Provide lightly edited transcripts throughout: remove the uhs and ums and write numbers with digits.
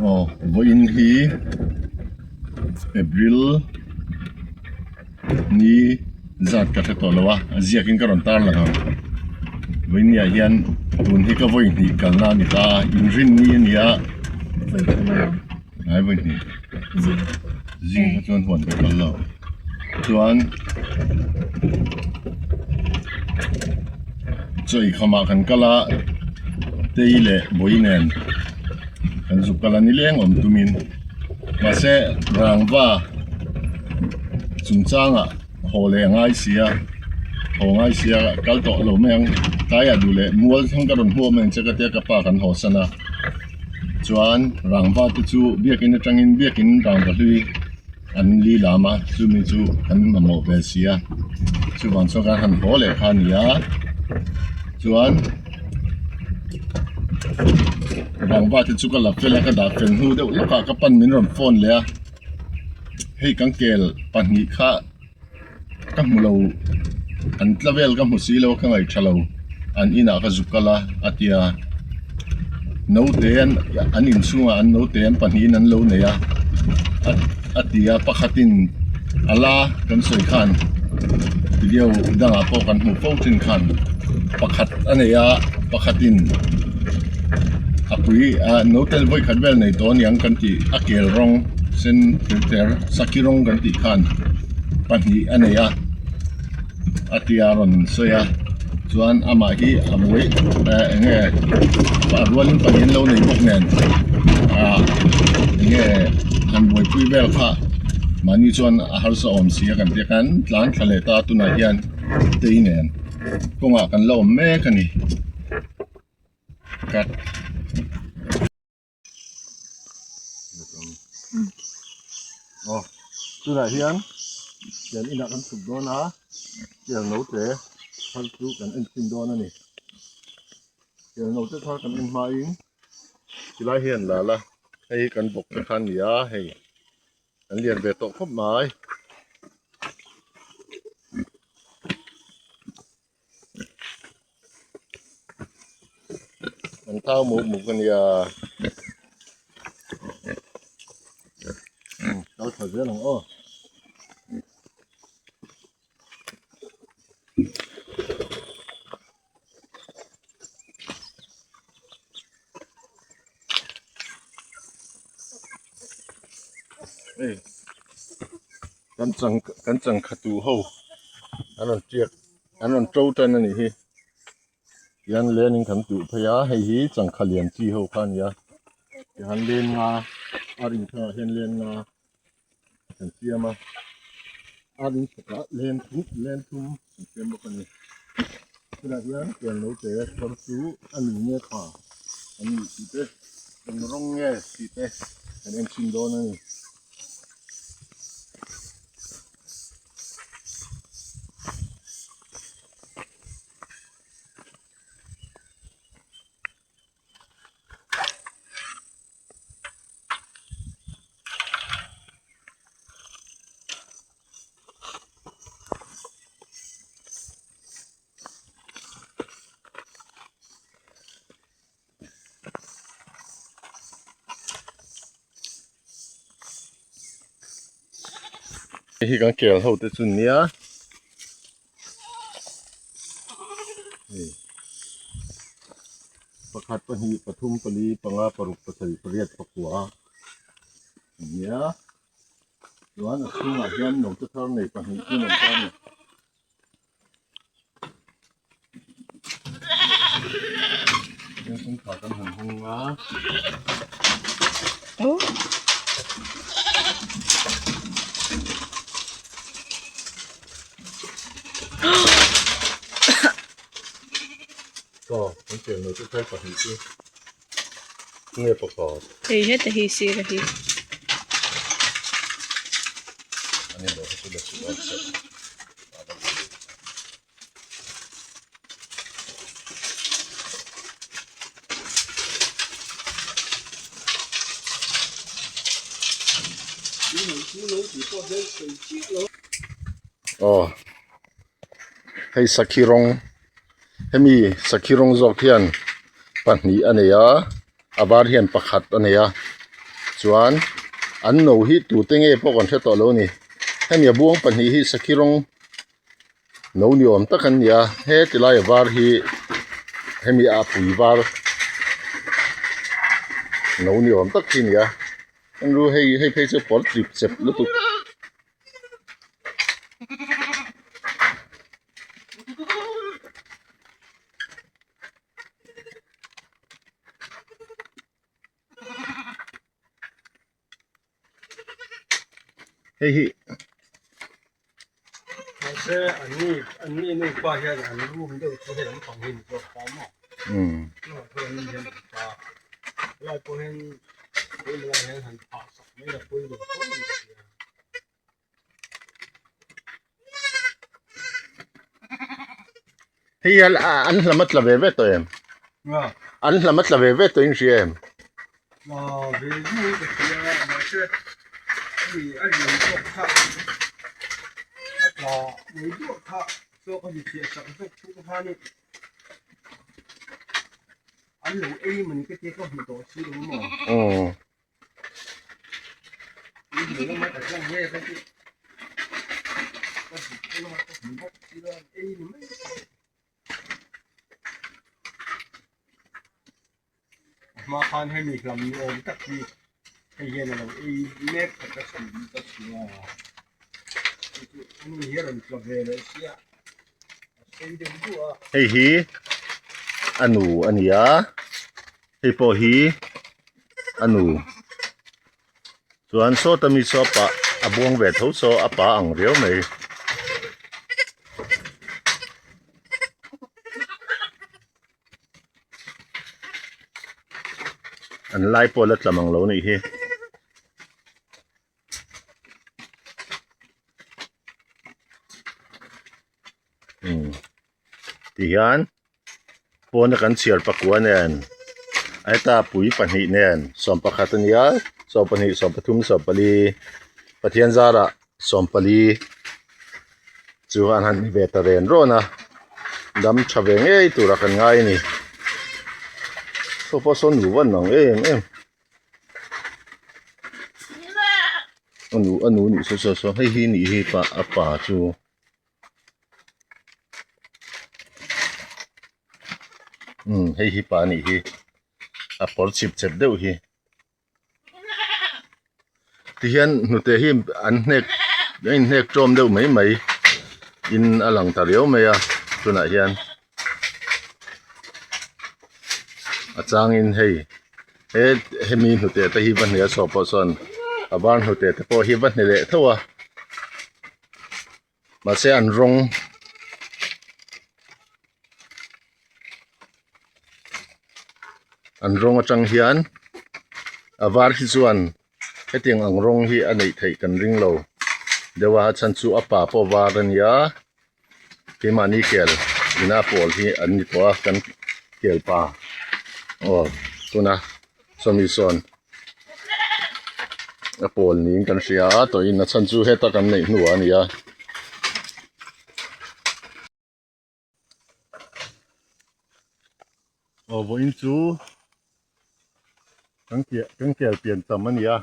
Aw vawiin hi April ni zat ka hre tawh lo a a ziakin ka rawn tar lang ang vawiin ni ah hian tun hi ka vawi hnih kalna a ni ta a inrinni a ni a hnai vawi hnih zing kha chuan huan ka kal lo chuan chaw eikham ah kan kal a tei leh bawi nen kan zuk kal a nileng awm tumin mahse rangva chungchangah haw leh a ngai si a haw ngai si a kal tawh lo mai ang tlaiah duh leh mual thleng ka rawn hmuh mai ang che ka tia ka pa kan haw san a chuan rangva te chu biakin atangin biakin rangva hlui an li lam a chumi chu kan mamawh ve si a chuvang chuan kan han haw leh kha a ni a chuan rangva te chu ka la fel a ka dah fel hnu deuh lawkah ka pan min rawn phone leh a hei kan kel pahnih kha. Ka hmu lo an tla vel ka hmu si lo a ka ngaih tha lo an inah ka zuk kal a a ti a naute an an inchhungah an naute an pahnihin an lo nei a a ti a pakhatin a la kan sawi khan video dangah pawh kan hmuh fo thin khan pakhat a nei a pakhatin a pui ah naute vawikhat vel nei tawh aniang kan tih a kel rawng sen ter ter sakhi rawng kan tih khan. pahnih a nei a a tia rawn sawi a chuan amah hi a buai eh eng nge a rualin pahnih an lo nei bawk nen ah eng nge han buaipui vel kha mahni chuan a harsa awm si a kan tia khan tlan thla leh ta tunah hian tei nen kawngah kan la awm mek a ni cut. Aw tunah hian kel inah kan chhuk dawn a kel note thar chu kan en chhin dawn a ni kel note thar kan en hmain tilai hian la la hei hi kan bawk te kha a ni a hei an lian ve tawh khawp mai. An thau muk muk a nia kal tha zel ang aw. Hei kan chang kan changkha tu ho an rawn tiak an rawn to tan a nih hi tihian len in kan tuh phei a hei hi changkha lian chi ho kha a ni a tihian len nga a rin thlang ah hian len nga kan siam a a rin chhakah len thum len thum kan siam bawk a ni tunah hian pian lo te kawr chu a ni nge tha an nih tih te eng rawng nge tih te kan en chhin dawn a ni. Hei hi kan kel ho te chu nia hei pakhat pahnih pathum pali panga paruk pasarih pariat pakua nia chuan a chhungah hian naute thar nei pahnih chu an awm ta a ni. Kawngkhar kan han hawng a. Aw kan chen lo chu thar pahnih chu nge pakhat. Hei heta hi sir a hi. Ani lo hi chu la chu a che. Aw hei sakhi rawng hemi sakhi rawng zawk hian pahnih a nei a a var hian pakhat a nei a. Chuan an no hi tute nge pawh kan hre tawh lo a ni. Hemi a buang pahnih hi sakhi rawng no ni awm tak an ni a, he tilai a var hi hemi a pui var no ni awm tak hi a ni a. Enru hei hei phei chu pawr chip chep lutuk. Hei hi Mahse anni anni nupa hian an room deuh chu hei lampang hi ni zawk ta maw chungah chuan anni hian an ta helai pawh hian keimah hian han phah sak mai a pawi lo fo in ka hria. Hei hian an hlam a tla ve ve tawh em? An hlam a tla ve ve tawh in hria em? Tla ve zui ka hria mahse hei a lian zawk kha a tla mai duah kha chaw ka hmuhchhiah sak vek thung khan an lo ei mawni ka tia ka hmu tawh si lo maw? Hma khan hemi hlam ni awm tak hi hei hian a lo ei mek khat a chhan ka hria a ni hi a rawn tla ve leh sia a sei deuh duah a. Hei hi a nu a ni a. Hei pawh hi a nu chuan sawta mi saw a pah a buang ve tho saw a pa ang riau mai. An lai pawh la tla mang lo nih hi. Tihian pawna kan chhiar pakua nen heta pui pahnih nen sawmpakhat a nia sawmpahnih sawmpathum sawmpali Pathian zarah sawmpali chu an han ni ve ta ren rawn a dam tha ve ngei tura kan ngai a ni saw pawh sawn nu van ang em em. A nu a nu nih saw saw saw hei hi nih hi pa a pa chu. Umm hei hi pa nih hi a pawr chip chep deuh hi tihian hnute hi an hnek a inhnek tawm deuh mai mai in a lang ta riau mai a tunah hian a changin hei he hemi hnute te hi va hne a saw pawh sawn a var hnute te pawh hi va hne leh tho a. Mahse an rawng an rawng atang hian a var hi chuan hetiang ang rawng hi a neih theih kan ring lo deuh a chhan chu a pa pawh var a nia keimahni kel ina pawl hi an ni tawh a kan kel pa aw tuna sawmi sawn. A pawl niin kan hria a tawhin a chhan chu heta kan neih hnuah a ni a. Aw vawiin chu kan ke kan kel pian cham a ni a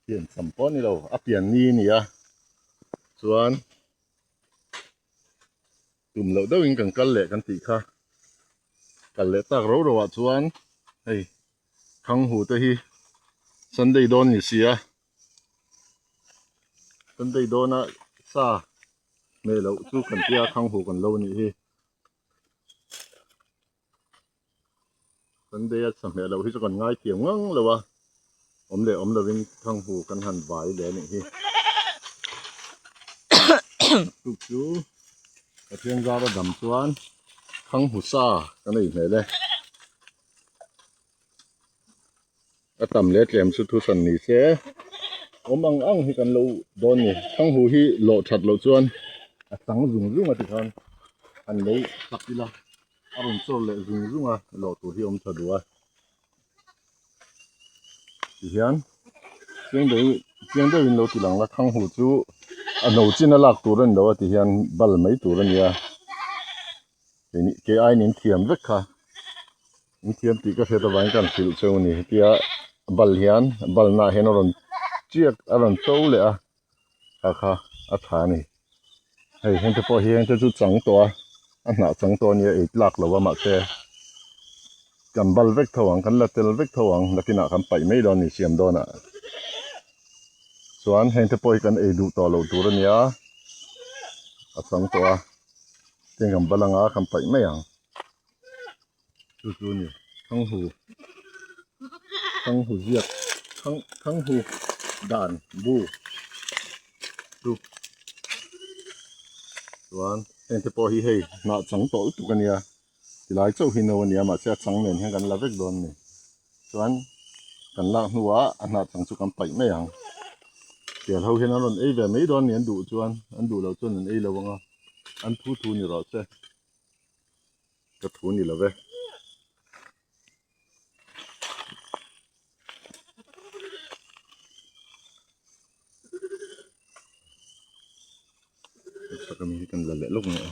pian cham pawh a ni lo a pian ni a ni a chuan Tum loh deuhin kan kal leh kan tih kha. Kal leh tak ro ro ah chuan hei Thanghu te hi Sunday dawn ni si a. Sunday dawna sa hmeh loh chu kan tia Thanghu kan lo nih hi. Sunday a sa hmeh loh hi chu kan ngai thiam ngang lo a. Awm leh awm lovin Thanghu kan han vai leh a nih hi. Tuk chu Pathian zara dam chuan Thanghu sa kan ei hmel e. A tam leh tlem chu thuhran ni se awm ang ang hi kan lo dawn ni. Thanghu hi lawh that loh chuan a chang zung zung a tikhan han lo sak ila a rawn chawr leh zung zung a lawh tur hi a awm tha duh a. Tihian chiang deuh chiang deuhin lo ti lang la Thanghu chu a no chin a lak tur a ni lo a tihian bal mai tur a nia. Kei aiin in thiam vek kha. In thiam tih ka hriat avangin ka han hrilh cheu a ni. Hetia bal hian balnaah hian a rawn chiak a rawn to leh a kha kha a tha a ni. Hei heng te pawh hi heng te chu chang tawh a a hnah chang tawh a nia ei tlak lo a mahse kan bal vek tho ang kan la tel vek tho ang nakinah kan paih mai dawn a ni siam dawnah chuan heng te pawh hi kan ei duh tawh loh tur a nia a chang tawh a tin kan bal anga kan paih mai ang. Chu chu a ni Thanghu Thanghu ziak Thang Thanghu dan bu chu chuan heng te pawh hi hei hnah chang tawh lutuk a nia tilai chauh hi no a nia mahse a chang nen hian kan la vek dawn a ni chuan kan lak hnuah a hnah chang chu kan paih mai ang tial ho hian an rawn ei ve mai dawn a ni an duh chuan an duh loh chuan an ei lo ang a an thu thu ni rawh se. Ka thu ni lo ve. Chhak ami hi kan la leh lawk mai a.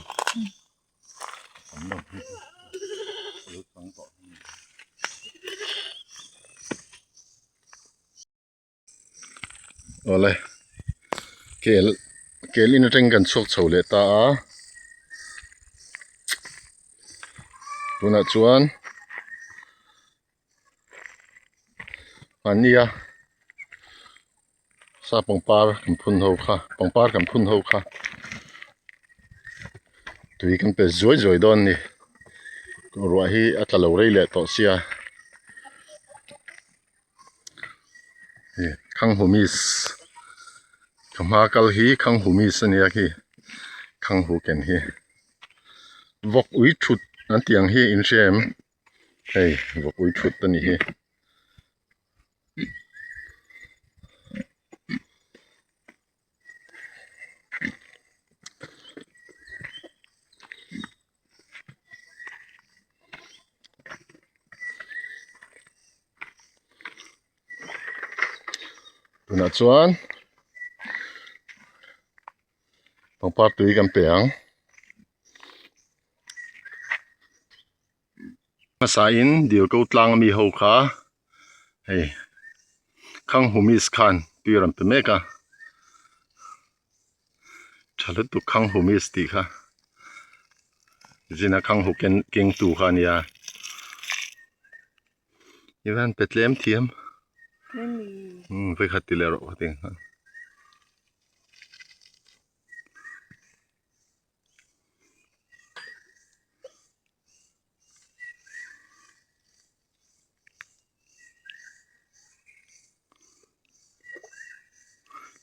Tam lo hi. Lo chang tawh. Awle kel kel in atangin kan chhuak chho leh ta a tunah chuan mahnia sa pangpar kan phun ho kha pangpar kan phun ho kha tui kan pe zuai zuai dawn a ni ruah hi a tla lo rei leh tawh sia. Khanghumis ka hma kal hi khanghumis a nia khi khanghu ken hi vawk ui thut an tih ang hi in hria em hei vawk ui thut a nih hi. Tunah chuan pangpar tui kan pe ang hmasa in dil ko tlang ami ho kha hei khang humis khan tui a rawn pe mek a tha lutuk khang humis tih kha zina khang hu ken keng tu kha a nia i van pe tlem thiam umm vawikhat ti leh rawh ka ti ang.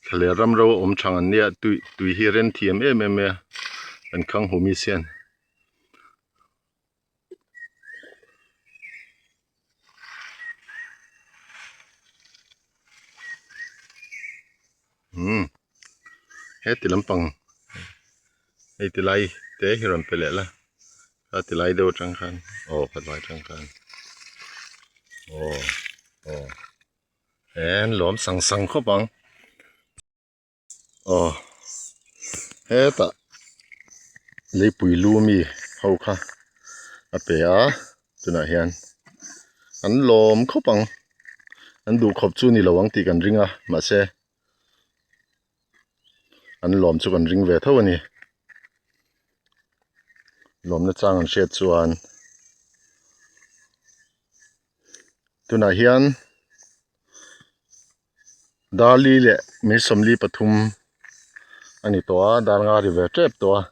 Thlaleh ram ro a awm thang an nia tui tui hi a rem thiam em em mai a an khang hu mi sian. Umm heti lampang hei ti lai te hi rawn pe leh la kha ti lai deuh atang khan aw kha lai atang khan aw aw he an lawm sang sang khawp ang. Aw hetah leipui lu mi ho kha a pe a tunah hian an lawm khawp ang an duh khawp chu ni lo ang tih kan ring a mahse an lawm chu kan ring ve tho a ni lawmna chang an hriat chuan tunah hian. Darli leh min sawmli pathum a ni tawh a dar nga ri ve tep tawh a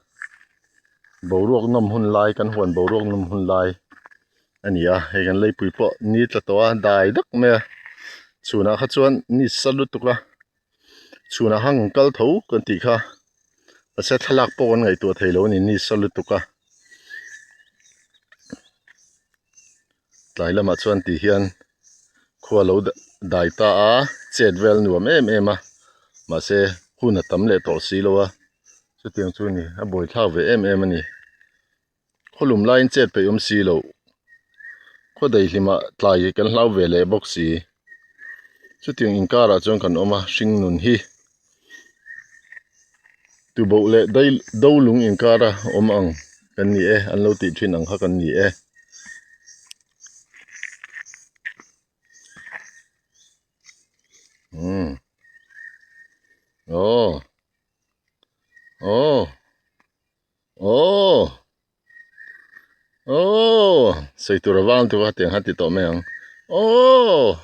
boruak nawm hun lai kan huan boruak nawm hun lai a ni a hei kan leipui pawh ni tla tawh a dai dak mai a chhunah kha chuan ni sa lutuk a chhunah hang kal tho kan tih kha mahse thlalak pawh kan ngaihtuah thei lo a ni ni sa lutuk a tlai lamah chuan ti hian khua lo dai ta a chet vel nuam em em a mahse hun a tam leh tawh si lo a chutiang chu a ni a buaithlak ve em em a ni khawlum laiin chet peih awm si loh khaw daihlimah tlai kan hlau ve leh bawk si chutiang inkarah chuan kan awm a hring nun hi tuboh leh dai do lung inkara awm ang kan ni e an lo tih thin ang kha kan ni e. Umm Aw Aw Aw Aw Sawi tur a vang tuk a tiang khan ti tawh mai ang Aw.